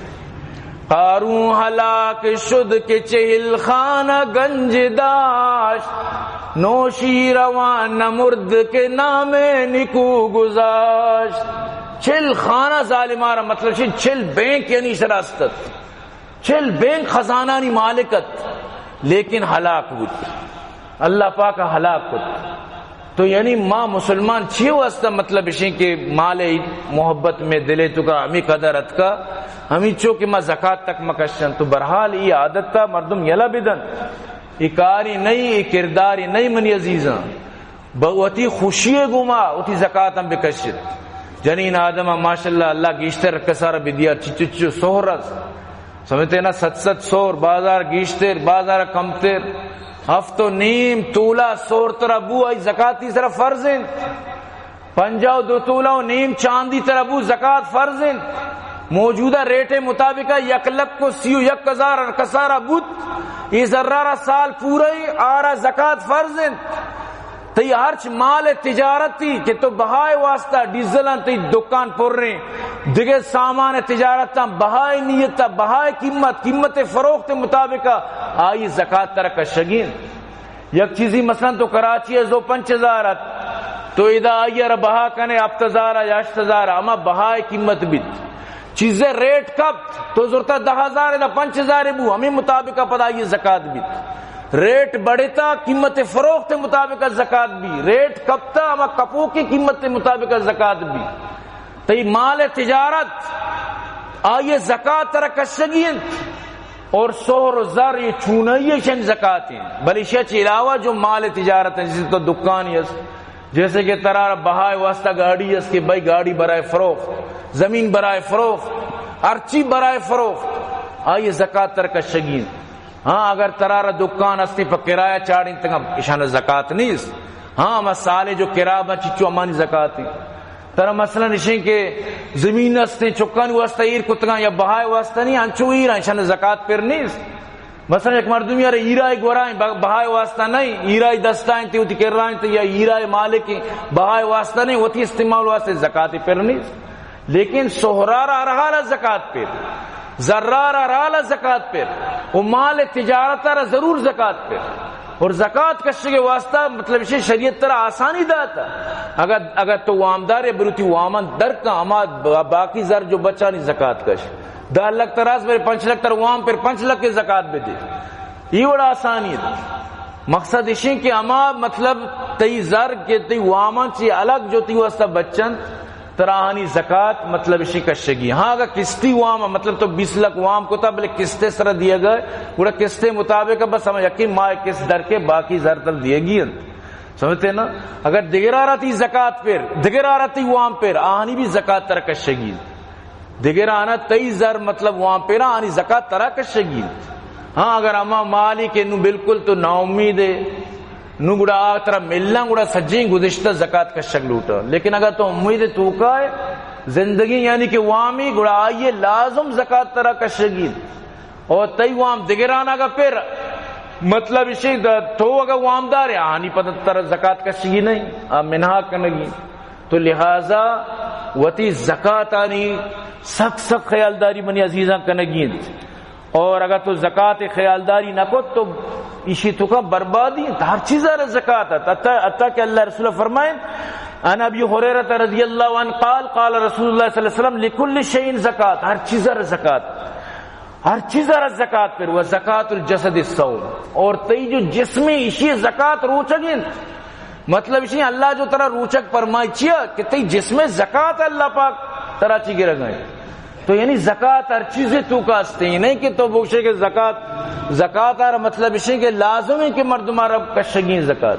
قارون ہلاک شد کہ چہل خانہ گنج داشت، نوشیروان نمرد کہ نام نکو گذاشت۔ چل خانہ ظالمارا، مطلب چل، چل بینک یعنی شراستت۔ چل بینک خزانانی مالک ات، لیکن ہلاک بوت۔ اللہ پاک ہلاک کت۔ تو یعنی ما مسلمان چی واسطہ مطلب اشیں کہ مال محبت میں دلے توکا ہمیں قدر اتکا، ہمیں چو کہ ما زکات تک مکشن۔ تو بہرحال ای عادت تا مردم یلا بدن۔ ای کاری نہیں، ای کرداری نہیں منی عزیزاں۔ بہ وتی خوشی گوما وتی زکات ہم بکشت۔ جنین آدم ماشاءاللہ اللہ گیشتر کسار بدیار چچو چچو سہر است۔ سمجھتے نا، ست ست سور، بازار گیشتر، بازار کمتر۔ ہفت و نیم تولا سور ترا بو، آئی زکاتی سرا فرض انت۔ پنجاہ و دو تولا و نیم چاندی ترا بو، زکات فرض انت۔ موجودہ ریٹ مطابق یک لکھ و سی و یک ہزار ہر کسارا بوت، ای زرارا سال پورئی، آرا زکات فرض انت۔ تئی ہرچ مال تجارتی کہ تو بہائے واسطہ ڈیزلاں تئی دکان پریں، دگہ سامان تجارتاں بہائے نیت، بہائے قیمت، قیمت فروخت مطابق آئی زکات ترا کشگی انت۔ یک چیزی مثلاً تو کراچی ء زو پنچ ہزار ات، تو ادا آئی ء را بہا کنے ہفت ہزار یا ہشت ہزار، ہما بہائے قیمت بیت۔ چیزے ریٹ کپت، تو زرتا دہ ہزار، ادا پنچ ہزار بو، ہمیں مطابق پدا آئی زکات بیت۔ ریٹ بڑھتا، قیمت فروخت مطابق زکات بی، ریٹ کپتا، ہما کپوکی قیمت مطابق زکات بی۔ تئی مال تجارت، آئی زکات ترا کشگی انت۔ اور سہر و زر یہ چونائی شن زکات ہیں، بلے ایشی چہ علاوہ جو مال تجارت ہیں، جیسے تو دکانی است، جیسے کہ ترا بہائے واسطہ گاڑی است کہ بھائی گاڑی برائے فروخت، زمین برائے فروخت، ہرچی برائے فروخت، آئی زکات ترا کشگی انت۔ ہاں، اگر ترا را دکان استے پہ کرایہ چاڑینتگا، ایشان زکات نیست۔ ہاں، ہما سالے جو کرا با چچو ہمانی زکات ہیں۔ ترا مثلاً اشیں کہ زمین استے چکانی واسطہ ایر کتگا یا بہائے واسطہ نہیں، انچو ایر ہیں، ایشان زکات پر نیست۔ مثلاً یک مردمی ارے ہیرائے گورائیں، بہ-، بہائے واسطہ نہیں، ہیرائے دستائیں تے وتی کرائیں تے یا ہیرائے مالک ہیں، بہائے واسطہ نہیں، وتی استعمال واسطے زکات پر نیست۔ لیکن سہرار ہر حال زکات پر، زرار ہر حال زکات پر، و مال تجارت را ضرور زکات پر۔ اور زکات کشگ واسطہ مطلب اسی شریعت ترا آسانی داتا۔ اگر، اگر تو وامدار ہے، بروتی وامن در کا، ہما با-، باقی زر جو بچانی زکات کش۔ دہ لکھ تراس بر پنچ لکھ تر وام پر پنچ لکھ کے زکات بدے۔ یہ بڑا آسانی ہے۔ مقصد اشیں کہ ہما مطلب تئی زر کہ تئی وامن چی الگ جو تئی واسطہ بچن، ترا آہانی زکات مطلب اشی کشگی۔ ہاں، اگر قسطی وام، مطلب تو بیس لکھ وام کتا، بلے قسط سر دیا گئے، گڑا قسط مطابق بس ہم یقین ماہ قسط در کے باقی زر تر دیگی انت۔ سمجھتے نا؟ اگر دگرا را تئی زکات پر، دگرا را تئی وام پر، آہانی بھی زکات ترا کشگی۔ دگرا آنا تئی زر مطلب وام پر، آہانی زکات ترا کشگی۔ ہاں، اگر ہما مالی کہ نو بالکل تو نا امید ہے، نو گڑا آ ترا ملن گڑا سجیں گزشتہ زکات کشگ لوٹا۔ لیکن اگر تو امید توکا ہے، زندگی یعنی کہ وامی، گڑا آئیے لازم زکات ترا کشگی۔ او تئی وام دگران اگا پر، مطلب اشی دا تو اگا وامدار ئے، آنی پتہ ترا زکات کشگی نہیں، آ منہا کنگی۔ تو لہذا وتی زکاتانی سک سک خیالداری منی عزیزاں کنگی انت۔ اور اگر تو زکات خیالداری نہ کت تو ایشی تو کا بربادی انت۔ ہر چیز را زکات ہے۔ حتی، حتی کہ اللہ رسول فرمائیں، عن ابی ہریرہ رضی اللہ عنہ قال، قال رسول اللہ صلی اللہ علیہ وسلم، لکل شیء زکات، ہر چیز را زکات۔ ہر چیز را زکات پر، و زکات الجسد الصوم، اور تئی جو جسم ہے، ایشی زکات روچگ انت۔ مطلب اشی اللہ جو ترا روچگ پرمائی چیا کہ تئی جسم زکات اللہ پاک ترا چی گرگ ہے۔ تو یعنی زکات ہر چیز تو کا استے، یہ نہیں کہ تو بوشے کہ زکات، زکات آر مطلب اشی کہ لازم ہے کہ مردم آر کشگی زکات۔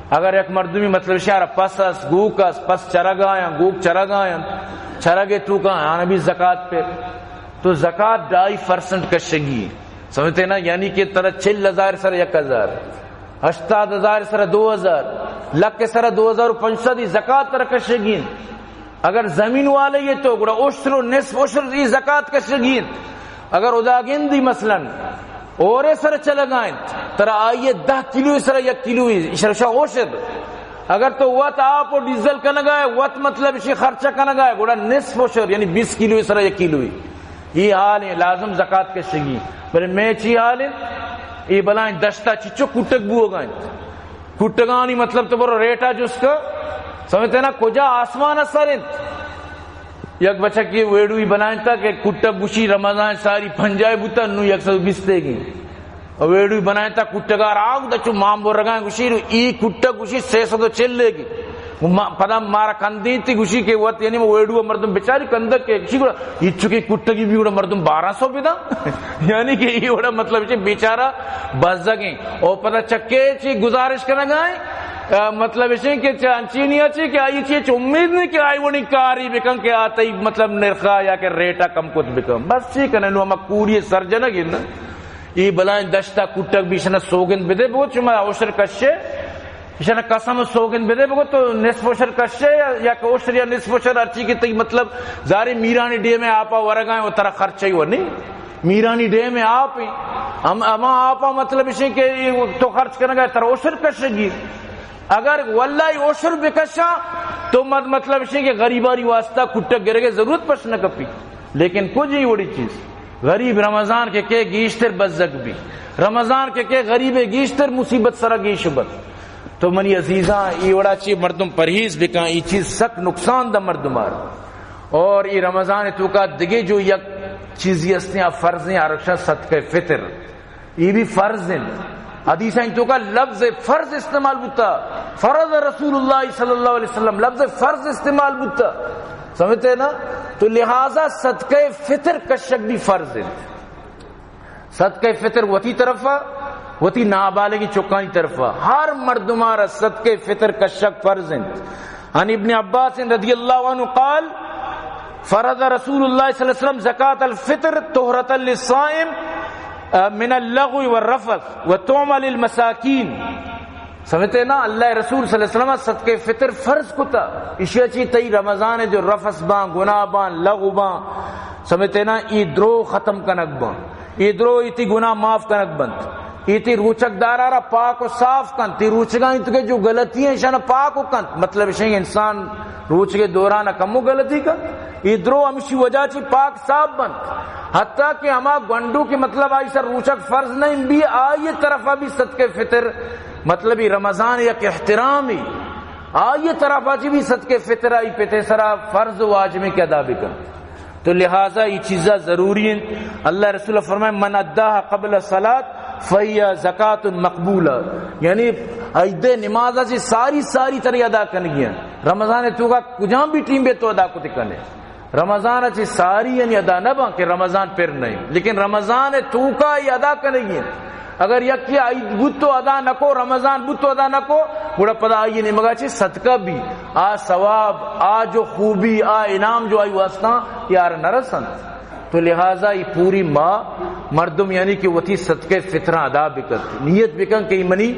اگر یک مردمی مطلب اشی آر پس اس، گوک اس، پس چرگ آیا، گوک چرگ آیا، چرگ تو کا آنا بھی زکات پر۔ تو زکات ڈھائی پرسنٹ کشگی، سمجھتے نا؟ یعنی کہ ترا چل ہزار سر یک ہزار، ہشتاد ہزار سر دو ہزار، لکھ سر دو ہزار و پنچ سد زکات ترا کشگی۔ اگر زمین والے یہ تو گڑا عشر و نصف عشر ای زکات کشگی۔ اگر ادا گندی مثلاً اور سر چلگائیں، ترا آئیے دہ کلو سر یک کلو شرشا عشر۔ اگر تو وت آپ و ڈیزل کنگائے، وت مطلب اشی خرچہ کنگائے، گڑا نصف عشر، یعنی بیس کلو سر یک کلو۔ یہ حال ہیں، لازم زکات کشگی۔ بلے میں چی حال ہیں؟ یہ بلائیں دشتا چچو کٹک بوگائیں۔ کٹگانی مطلب تو برو ریٹا جس کا، سمجھتے نا، کجا آسمان سر انت۔ یک بچکی ویڈیوی بنائیں تا کہ کٹک گوشی رمضان ساری پنجاہ بوتا، نو یک سو بیست گی۔ ویڈیو بنائیں تا کٹگار آگ دا چو مام برگائیں گوشی، ای کٹک گوشی سے سد و چل گی۔ ما-، پدا مارا کندی تی گوشی کہ وت، یعنی ویڈیو مردم بیچاری کندک کے گوشی گڑا، یہ چکی کٹگی بھی گڑا مردم بارہ سو بدا۔ یعنی کہ یہ وڑا مطلب چی بیچارہ بزگیں۔ او پدا چکے چی گزارش کنگائیں، آ، مطلب اشیں کہ چہ انچینی اچی کہ آئی چی چہ امید نہیں کہ آئی وڑی کاری بکن کہ آ تئی مطلب نرخا یا کہ ریٹا کم کت بکن۔ بس چی کنے نو ہما کوری سرجنگ انت۔ ای بلائیں دشتا کٹک بیشنا سوگند بدے بگو، شما عشر کشے، ایشنا قسم سوگند بدے بگو تو نصف عشر کشے یا، یا کہ عشر یا نصف عشر ہرچی کہ تئی مطلب زاری میرانی ڈیم آپا ورگائیں و ترا خرچہ ہی و نہیں۔ میرانی ڈیم آپ ہیں۔ ہم، ہما آپا مطلب اشیں کہ تو خرچ کرنے گئے ترا عشر کشگی۔ اگر واللہ عشر بکشا تو مت-، مطلب اشیں کہ غریبانی واسطہ کٹک گرگے ضرورت پش نہ کپی۔ لیکن کچھ ہی وڑی چیز غریب رمضان کے کے گیشتر بزگ بی، رمضان کے کے غریب گیشتر مصیبت سرا گیش بت۔ تو منی عزیزاں، ای وڑا چی مردم پرہیز بکن، ای چیز سک نقصان دہ مردم آر۔ اور ای رمضان تو کا دگے جو یک چیزی ہستیں، آ فرض ہیں، آرکشا صدقہ فطر۔ یہ بھی فرض ہیں۔ حدیث ہیں تو کا لفظ فرض استعمال بوتا، فرض رسول اللہ صلی اللہ علیہ وسلم، لفظ فرض استعمال بوتا۔ سمجھتے ہیں نا؟ تو لہذا صدقہ فطر کشک بھی فرض ہیں۔ صدقہ فطر وتی طرفا، وتی نابالغی چکانی طرفا، ہر مردمارا صدقہ فطر کشک فرض انت۔ عن ابن عباس رضی اللہ عنہ قال، فرض رسول اللہ صلی اللہ علیہ وسلم زکاة الفطر طہرة للصائم من اللغو والرفث وطعمة للمساکین۔ سمجھتے نا، اللہ رسول صلی اللہ علیہ وسلم صدقہ فطر فرض کتا۔ اشیا چی تئی رمضان جو رفث باں، گناہ باں، لغو باں، سمجھتے نا، ای درو ختم کنگ باں۔ ای درو ایتی گناہ معاف کنگ بنت۔ ایتی روچگ دارا را پاک و صاف کنت۔ تی روچگاں تو کہ جو غلطی ہیں، شان پاک و کنت۔ مطلب اشیں انسان روچگے دوران کمو غلطی کنت۔ ای درو ہمشی وجہ چی پاک صاف بنت۔ حتیٰ کہ ہما گونڈو کہ مطلب آئی سر روچگ فرض نہیں بھی، آئی طرفا بھی صدقہ فطر، مطلب ای رمضان یک احترامی، آئی طرفا چی بھی صدقہ فطر آئی پتے سرا فرض واجب کہ ادا بکن۔ تو لہذا یہ چیزا ضروری ہیں۔ اللہ رسول فرمائے، من اداها قبل الصلاة فهي زکاة مقبولہ، یعنی عید نماز چی ساری ساری طرح ادا کنگی ہیں۔ رمضان تو کا کجام بھی ٹیم بے تو ادا کو کنے۔ رمضان چی ساری یعنی ادا نہ باں کہ رمضان پر نہیں، لیکن رمضان تو کا یہ ادا کنگی ہیں۔ اگر یکی عید بوت تو ادا نہ کو، رمضان بوت تو ادا نہ کو، گڑا پدا آئی نیمگا چی صدقہ بھی، آ ثواب، آ جو خوبی، آ انعام جو آئی واسطہ یار نہ رسن۔ تو لہذا یہ پوری ماہ مردم یعنی کہ وتی صدقہ فطرہ ادا بکت، نیت بکن کہ یہ منی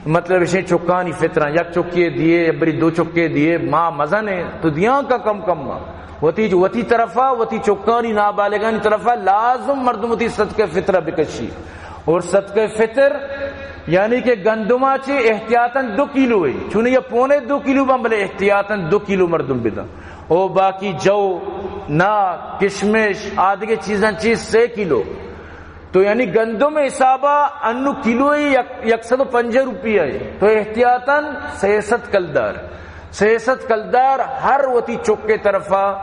مطلب اشیں چکانی فطرہ، یک چکے دیے، بری دو چکے دیے، ماہ مزن ہے تو دیاں کا کم کم ماہ۔ وتی، وتی طرفا، وتی چکانی نابالغانی طرفا لازم مردم وتی صدقہ فطرہ بکشی۔ اور صدقہ فطر یعنی کہ گندما چی احتیاطاً دو کیلو ہے، چونی یا پونے دو کیلو بان، بلے احتیاطاً دو کیلو مردم بدن۔ او باقی جو، نا، کشمش، آدگے چیزاں چی سے کیلو۔ تو یعنی گندم حسابا انو کیلو یک، یک سد و پنجاہ روپیہ ہے۔ تو احتیاطاً سہ سد کلدار، سہ سد کلدار ہر وتی چکے طرفا،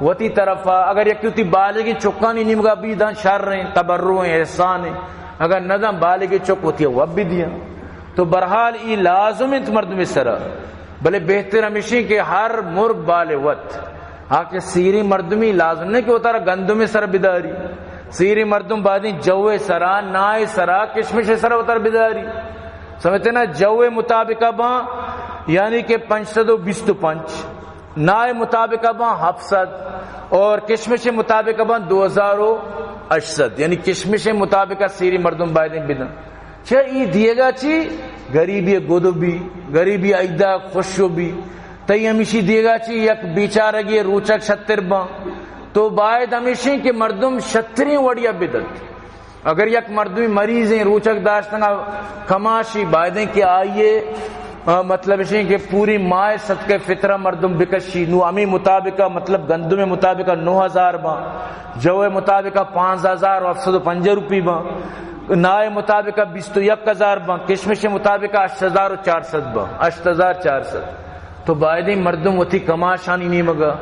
وتی طرفا۔ اگر یکی وتی بالغی چکانی نیمگا بی دان شر ہیں، تبرع ہیں، احسان ہیں۔ اگر نہ دان بالغی چک وتی وب بی دیاں۔ تو برحال ای لازم انت مردمی سرا۔ بلے بہتر ہمیشی کہ ہر مرگ بالے وت۔ آ کہ سیری مردمی لازم نہیں کہ وتارا گندم سر بداری۔ سیری مردم بایدیں جو سرا، نائے سرا، کشمش سرا وتارا بداری۔ سمجھتے نا؟ جو مطابقہ باں یعنی کہ پنچ سد و بیست و پنچ، نائے مطابقہ باں ہفت سد، اور کشمش مطابقہ باں دو ہزار و ہشت سد، یعنی کشمش مطابقہ سیری مردم بایدیں بدن۔ چہ ای دیگا چی؟ غریبی گدو بی، غریبی ایدا خوشو بی۔ تئی ہمیشی دیگا چی یک بیچارگی روچک شتر باں۔ تو باید ہمیشیں کہ مردم شتریں وڑیا بدنت۔ اگر یک مردمی مریضیں، روچک داشتنا کماشی، بایدیں کہ آئیے، آ، مطلب اشیں کہ پوری ماہ صدقہ فطرہ مردم بکشی۔ نو ہمیں مطابقہ، مطلب گندم مطابقہ نو ہزار باں، جو مطابقہ پانزدہ ہزار و ہفت سد و پنجاہ روپی باں، نائے مطابقہ بیست و یک ہزار باں، کشمش مطابقہ ہشت ہزار و چار سد باں، ہشت ہزار چار سد۔ تو بایدیں مردم وتی کماشانی نیمگا،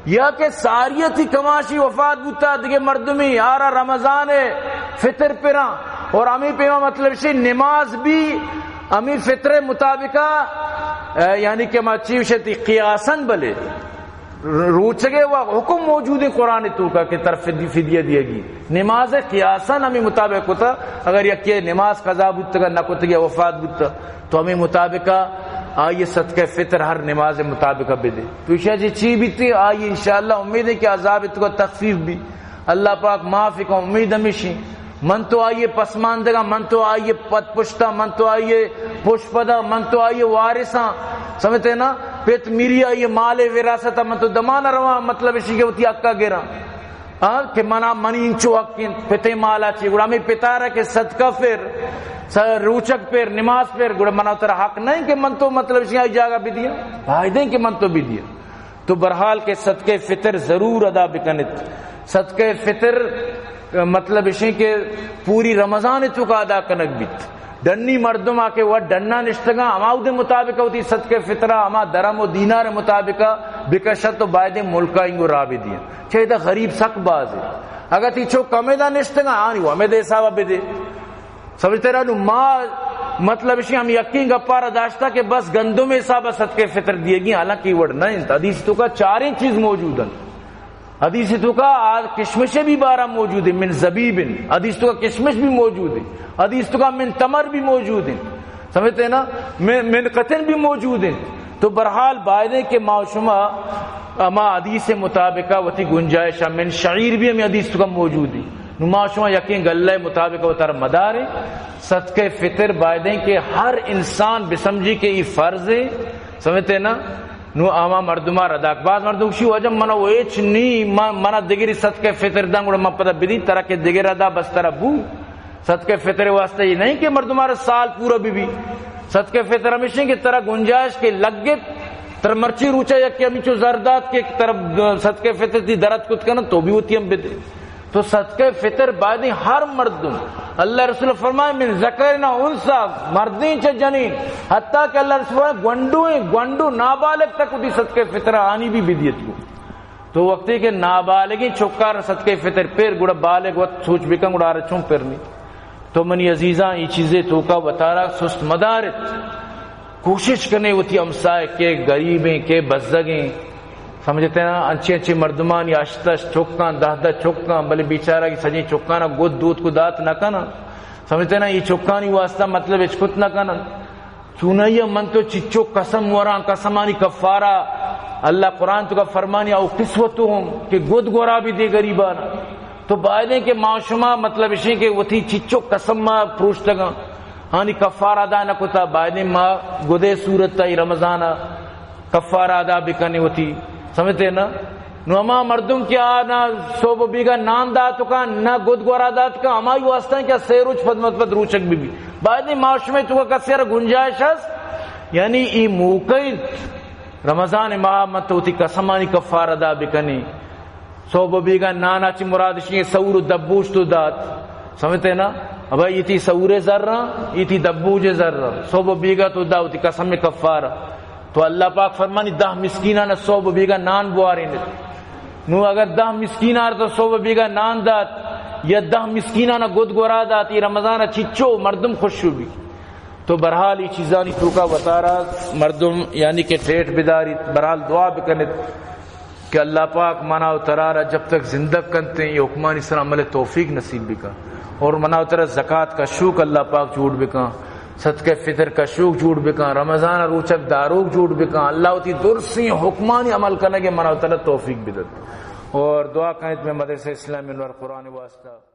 یا کہ ساری تئی کماشی وفات بوتا، دگہ مردمی آرا رمضان فطر پراں، اور ہمیں پیما مطلب شی نماز بھی ہمیں فطر مطابقہ، اے، یعنی کہ ما چی وشتی قیاساً بلے روچگے و حکم موجود ہیں قرآن توکا کہ تر فدی-، فدیہ دیگی۔ نماز قیاساً ہمیں مطابق ہوتا، اگر یکی نماز قضا بوتگا نہ کتگی وفات بوتا، تو ہمیں مطابقہ آئیے صدقہ فطر ہر نماز مطابقہ بدے۔ تو ایشا چی چی بیتی؟ آئیے انشاءاللہ امید ہے کہ عذاب توکا تخفیف بھی۔ اللہ پاک معافی کا امید ہمیشی۔ من تو آئیے پسماندگا، من تو آئیے پد پشتا، من تو آئیے پشت پدا، من تو آئیے وارثاں۔ سمجھتے نا؟ پت میری آئیے مال وراثت، من تو دمان رواں، مطلب اشی کہ وتی حقا گراں۔ ہاں، کہ منا، منی انچو حق انت، پتے مالا چی، گڑا ہمیں پتارا کہ صدقہ پر، س-، روچک پر، نماز پر، گڑا منا ترا حق نہیں کہ من تو مطلب اشی آئی جاگہ بدیاں، بایدیں کہ من تو بدیاں۔ تو برحال کہ صدقہ فطر ضرور ادا بکنت۔ صدقہ فطر، مطلب اشیں کہ پوری رمضان توکا ادا کنگ بیت۔ ڈنی مردم آ کہ وت ڈنا نشتگاں، ہما اودے مطابق وتی صدقہ فطرہ، ہما درم و دینار مطابق بکشت تو بایدیں ملکا اینگو راہ بدیاں۔ چہ ادا غریب سک باز ہے۔ اگر تی چو کمے دا نشتگاں، آنی و ہمیں دے حسابا بدے۔ سمجھتے رہا نو ما مطلب اشی ہم یقین گپارا داشتا کہ بس گندم حسابا صدقہ فطر دیگی، حالانکہ وڑ نہ انت۔ حدیث توکا چاریں چیز موجود انت۔ حدیث توکا آ کشمش بھی بارہ موجود ہے، من زبیب۔ حدیث توکا کشمش بھی موجود ہے۔ حدیث توکا من تمر بھی موجود ہے۔ سمجھتے ہیں نا؟ من، من قطن بھی موجود ہے۔ تو برحال بایدیں کہ ما و شما ہما حدیث مطابقہ وتی گنجائش، من شعیر بھی ہمیں حدیث توکا موجود ہے۔ نو ما و شما یقین گلہ مطابق وتر مداریں۔ صدقہ فطر بایدیں کہ ہر انسان بسمجھی کہ ای فرض ہے۔ سمجھتے ہیں نا؟ نو آما مردما رداک۔ باز مردم گوشی، واجہ منا و ہچ نی، من، منا دگری صدقہ فطر دان، گڑا من پدا بدی، ترا کہ دگر ادا بس ترا بو۔ صدقہ فطر واسطہ یہ نہیں کہ مردما را سال پورا بی بی۔ صدقہ فطر ہمیشہ کہ ترا گنجائش کے لگت، ترا مرچی روچا یک کہ ہمچو زردات کہ ترا صدقہ فطر تی درت کت کنا تو بھی ہوتی ہم بدے۔ تو صدقہ فطر بایدیں ہر مردم، اللہ رسول فرمائے، من ذکر نہ انثی، مردین چہ جنین، حتیٰ کہ اللہ رسول فرمائے، گونڈویں، گونڈو نابالغ تک وتی صدقہ فطر آنی بھی بدیت کو۔ تو وقتی کہ نابالغیں چکار صدقہ فطر پر، گڑا بالغ وت سوچ بکن، گڑا آرا چون پر نہیں۔ تو منی عزیزاں، ای چیزے توکا وتارا سست مدارت۔ کوشش کنے وتی ہمسائے کہ غریبیں، کہ بزگیں، سمجھتے ہیں نا، انچے انچے مردمانی ہشت ہشت چکاں، دہ دہ چکاں، بلے بیچارہ کی سجیں چکانا گد دوت کو دات نہ کنن۔ سمجھتے ہیں نا، یہ چکانی واسطہ مطلب اچ کت نہ کنن۔ چونائی من تو چچو قسم وراں، قسمانی کفارہ اللہ قرآن توکا فرمانی، او کسوتہم، کہ گد گورا بھی دے غریبانا۔ تو بایدیں کہ ما شما مطلب اشیں کہ وتی چچو قسم ما پروشتگاں، آنی کفارہ ادا نہ کتا، بایدیں ما گدے صورت ای رمضان کفارہ ادا بکنیں وتی، سمجھتے نا؟ نو ہما مردم کہ آ نہ صبح بیگا نان دات کن، نہ گد گورا دات کن، ہمائی واسطہ کہ سے روچ پد مت پد روچگ بی بی۔ بعد نہیں ما شمے تو کسی را گنجائش ہست، یعنی ای موقع انت رمضان ماہ من تو تی قسمانی کفار ادا بکنی۔ صبح بیگا نانا چی مراد شی سور و دبوج تو دات، سمجھتے نا؟ ابا ایتی سور زر، ایتی دبوج زر، صبح بیگا تو دا وتی قسم کفار۔ تو اللہ پاک فرمانی، دہ مسکینان صبح بیگا نان بوارینت۔ نو اگر دہ مسکینان تو صبح بیگا نان دات یا دہ مسکینان گد گورا دات، ای رمضان چچو مردم خوش بی۔ تو بہرحال ای چیزانی توکا وتارا مردم یعنی کہ ٹیٹ بداریت، بہرحال دعا بکنت کہ اللہ پاک منا و ترارا جب تک زندگ کنتے ای حکمانی سر عمل توفیق نصیب بکن۔ اور منا و ترا زکات کا شوق اللہ پاک جوڑ بکن، صدقہ فطر کا شوق جوڑ بکن، رمضان روچک داروک جوڑ بکن۔ اللہ وتی درسیں حکمانی عمل کنگے منا و ترا توفیق بدت۔ اور دعا کنت میں مدرسہ اسلامی انوار قرآن واسطہ۔